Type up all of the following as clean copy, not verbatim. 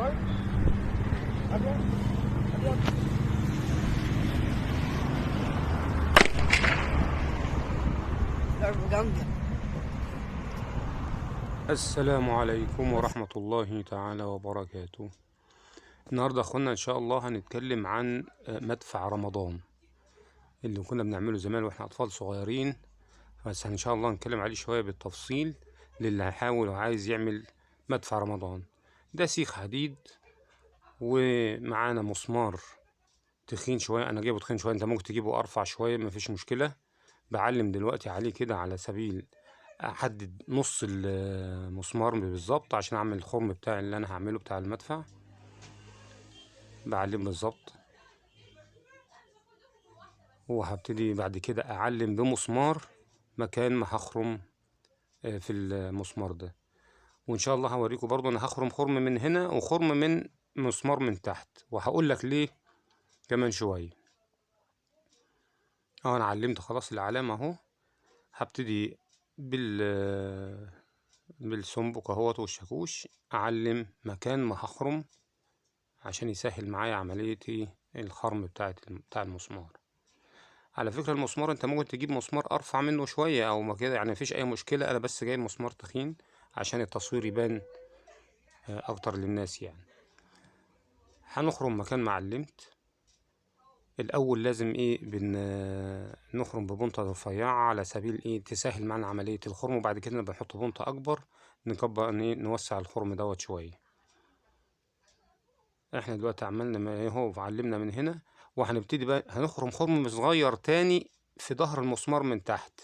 ابيض ابيض. ضربة جامدة. السلام عليكم ورحمة الله تعالى وبركاته. النهاردة أخوانا إن شاء الله هنتكلم عن مدفع رمضان اللي كنا بنعمله زمان وإحنا أطفال صغيرين، بس إن شاء الله نتكلم عليه شوية بالتفصيل للي هيحاول وعايز يعمل مدفع رمضان. ده سيخ حديد ومعانا مسمار تخين شوية، أنا جايبه تخين شوية، أنت ممكن تجيبه أرفع شوية مفيش مشكلة. بعلم دلوقتي عليه كده على سبيل احدد نص المسمار بالظبط عشان اعمل الخرم بتاع اللي انا هعمله بتاع المدفع. بعلم بالظبط، وهبتدي بعد كده اعلم بمسمار مكان ما هخرم في المسمار ده. وان شاء الله هوريكم برضو انا هخرم خرم من هنا وخرم من مسمار من تحت، وهقول لك ليه كمان شوية. انا علمت خلاص العلامة اهو. هبتدي بالسنبك اهوت والشاكوش اعلم مكان ما هخرم عشان يسهل معايا عملية الخرم بتاع المسمار. على فكرة المسمار انت ممكن تجيب مسمار ارفع منه شوية او ما كده، يعني مفيش اي مشكلة. انا بس جايب مسمار تخين عشان التصوير يبان اكتر للناس. يعني هنخرم مكان ما علمت. الاول لازم نخرم ببنطة رفيعة على سبيل تسهل معانا عملية الخرم، وبعد كده بنحط بنطة اكبر نكبر نوسع الخرم دوت شوية. احنا دلوقتي عملنا ما هو علمنا من هنا، وهنبتدي بقى هنخرم خرم صغير تاني في ظهر المسمار من تحت،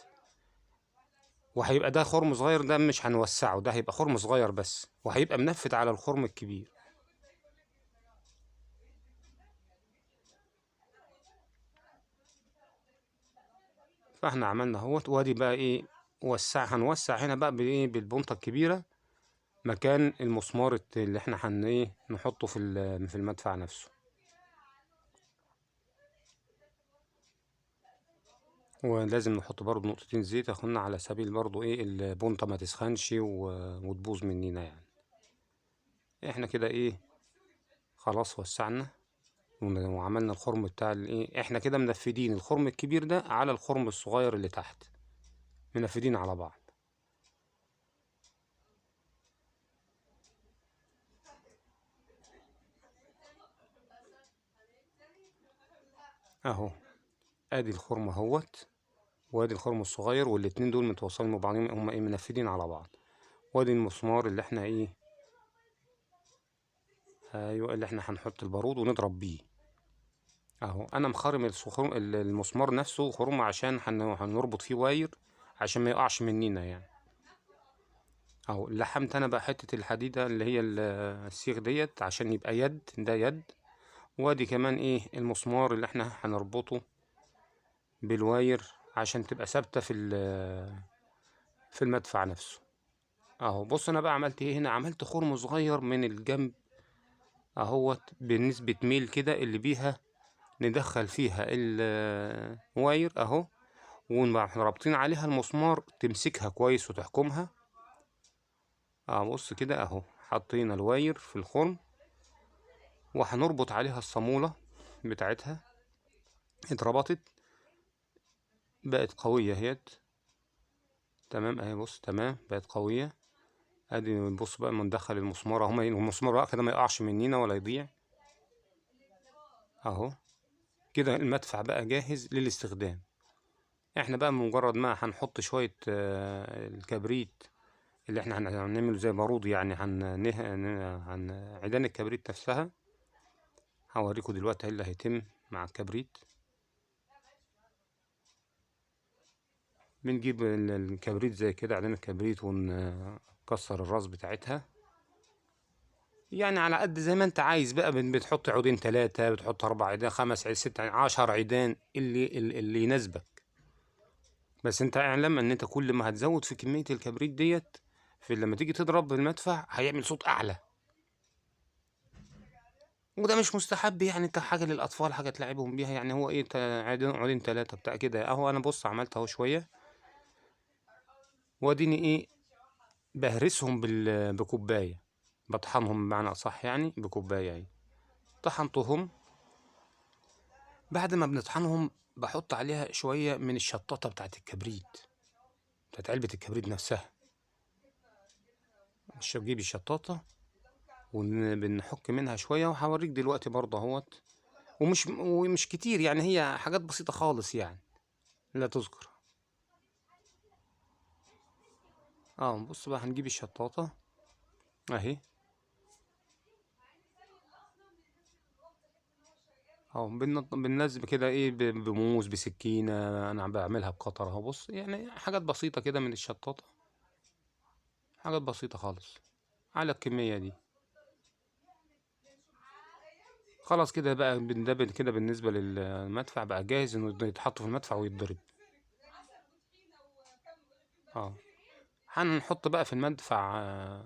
وهيبقى ده خرم صغير، ده مش هنوسعه، ده هيبقى خرم صغير بس، وهيبقى منفذ على الخرم الكبير. فاحنا عملنا اهوت، وادي بقى وسع، هنوسع هنا بقى بالبنطة الكبيرة مكان المسمار اللي احنا هن نحطه في المدفع نفسه. ولازم نحط برضو نقطتين زيت يا اخوانا على سبيل برضو البنطة ما تسخنش وتبوظ مننا. يعني احنا كده خلاص وسعنا وعملنا الخرم بتاع احنا كده منفذين الخرم الكبير ده على الخرم الصغير اللي تحت، منفذين على بعض. اهو ادي الخرم اهوت، وادي الخرم الصغير، والاتنين دول متوصلين ببعضهم، هما منفذين على بعض. وادي المسمار اللي احنا ايوه اللي احنا هنحط البارود ونضرب بيه اهو. انا مخرم المسمار نفسه خرم عشان هنربط فيه wire عشان ما يقعش مننا. يعني اهو لحمت انا بقى حتة الحديدة اللي هي السيخ ديت عشان يبقى يد، ده يد. وادي كمان المسمار اللي احنا هنربطه بال wire عشان تبقى ثابتة في المدفع نفسه اهو. بص انا بقى عملت ايه هنا، عملت خرم صغير من الجنب اهوت بنسبة ميل كده اللي بيها ندخل فيها ال wire اهو، ونروح رابطين عليها المسمار تمسكها كويس وتحكمها. بص كده اهو، حطينا ال wire في الخرم وهنربط عليها الصامولة بتاعتها. اتربطت بقت قوية اهيت، تمام اهي، بص تمام بقت قوية. ادي بص بقى ما ندخل المسمار اهو، المسمار بقى كده ما يقعش مننا ولا يضيع اهو. كده المدفع بقى جاهز للاستخدام. احنا بقى مجرد ما هنحط شوية الكبريت اللي احنا هنعمله زي بارود، يعني عيدان الكبريت نفسها. هوريكم دلوقتي ايه اللي هيتم مع الكبريت. بنجيب الكبريت زي كده، عيدان الكبريت، ونكسر الراس بتاعتها، يعني على قد زي ما انت عايز بقى. بتحط عودين 3، بتحط 4 عيدان، 5 عيدان، 6 عيدان، 10 عيدان، اللي يناسبك. بس انت اعلم ان انت كل ما هتزود في كمية الكبريت ديت في لما تيجي تضرب بالمدفع هيعمل صوت اعلى، وده مش مستحب. يعني انت حاجة للاطفال، حاجة تلعبهم بيها، يعني هو عودين 3 بتاع كده اهو. انا بص عملت اهو شوية، واديني بهرسهم بكوباية، بطحنهم بمعنى اصح يعني بكوبايه اهي. طحنتهم. بعد ما بنطحنهم بحط عليها شوية من الشطاطه بتاعت الكبريت، بتاعت علبة الكبريت نفسها. مش بجيب الشطاطه وبنحك منها شوية، وهوريك دلوقتي برضه اهوت. ومش كتير يعني، هي حاجات بسيطة خالص يعني لا تذكر. بص بقى، هنجيب الشطاطه اهي. بننزل كده ايه بموس، بسكينة، انا بعملها بقطر اهو. بص يعني حاجات بسيطة كده من الشطاطه، حاجات بسيطة خالص على الكمية دي. خلاص كده بقى بندبل كده. بالنسبة للمدفع بقى جاهز انه يتحط في المدفع ويتضرب. هنحط بقى في المدفع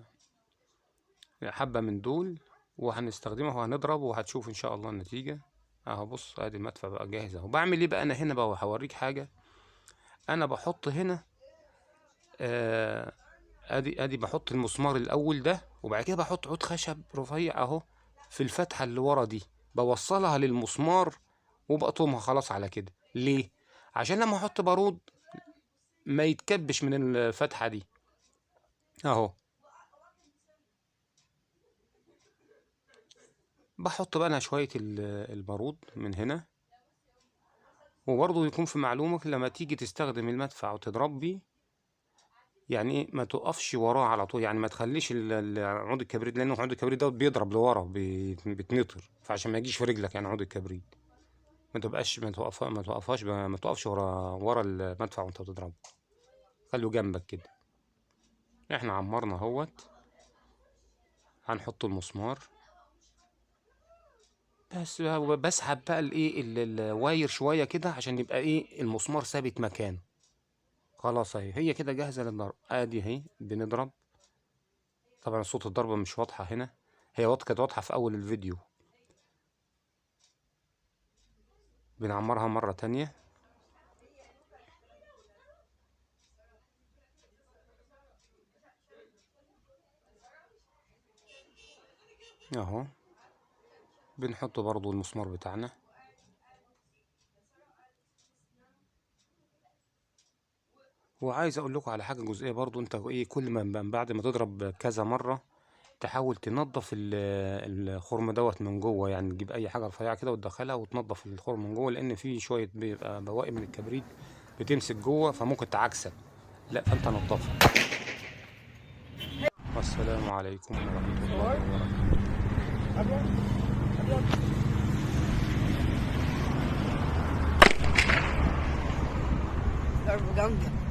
حبة من دول، وهنستخدمه وهنضرب، وهتشوف ان شاء الله النتيجة. اهو بص، ادي المدفع بقى جاهز اهو. بعمل ايه بقى انا هنا بقى؟ وهوريك حاجة. انا بحط هنا ادي بحط المسمار الاول ده، وبعد كده بحط عود خشب رفيع اهو في الفتحة اللي ورا دي، بوصلها للمسمار وبقطمها خلاص على كده. ليه؟ عشان لما احط بارود ما يتكبش من الفتحة دي اهو. بحط بقى انا شوية البارود من هنا. وبرضه يكون في معلومك لما تيجي تستخدم المدفع وتضرب بيه، يعني ايه، ما تقفش وراه على طول، يعني ما تخليش عود الكبريت، لانه عود الكبريت ده بيضرب لورا، بيتنطر، فعشان ما يجيش في رجلك يعني عود الكبريت. ما تبقاش، ما توقف، ما توقفهاش، ما توقفش ورا المدفع وانت بتضربه، خليه جنبك كده. احنا عمرنا اهوت، هنحط المسمار بس. بسحب بقى الايه ال wire شوية كده عشان يبقى ايه المسمار ثابت مكانه. خلاص اهي، هي كده جاهزة للضرب. ادي اهي بنضرب. طبعا صوت الضربة مش واضحة هنا، هي كانت واضحة في اول الفيديو. بنعمرها مرة تانية. اهو بنحط برضو المسمار بتاعنا. وعايز اقول لكم على حاجة جزئية برضو، انت ايه كل ما بعد ما تضرب كذا مرة تحاول تنظف الخرم دوت من جوه، يعني تجيب اي حاجة رفيعة كده وتدخلها وتنظف الخرم من جوه، لان في شوية بيبقى بواقي من الكبريت بتمسك جوه فممكن تعكسك، لا فانت نظفها. والسلام عليكم ورحمة الله وبركاته. ضربة جامدة.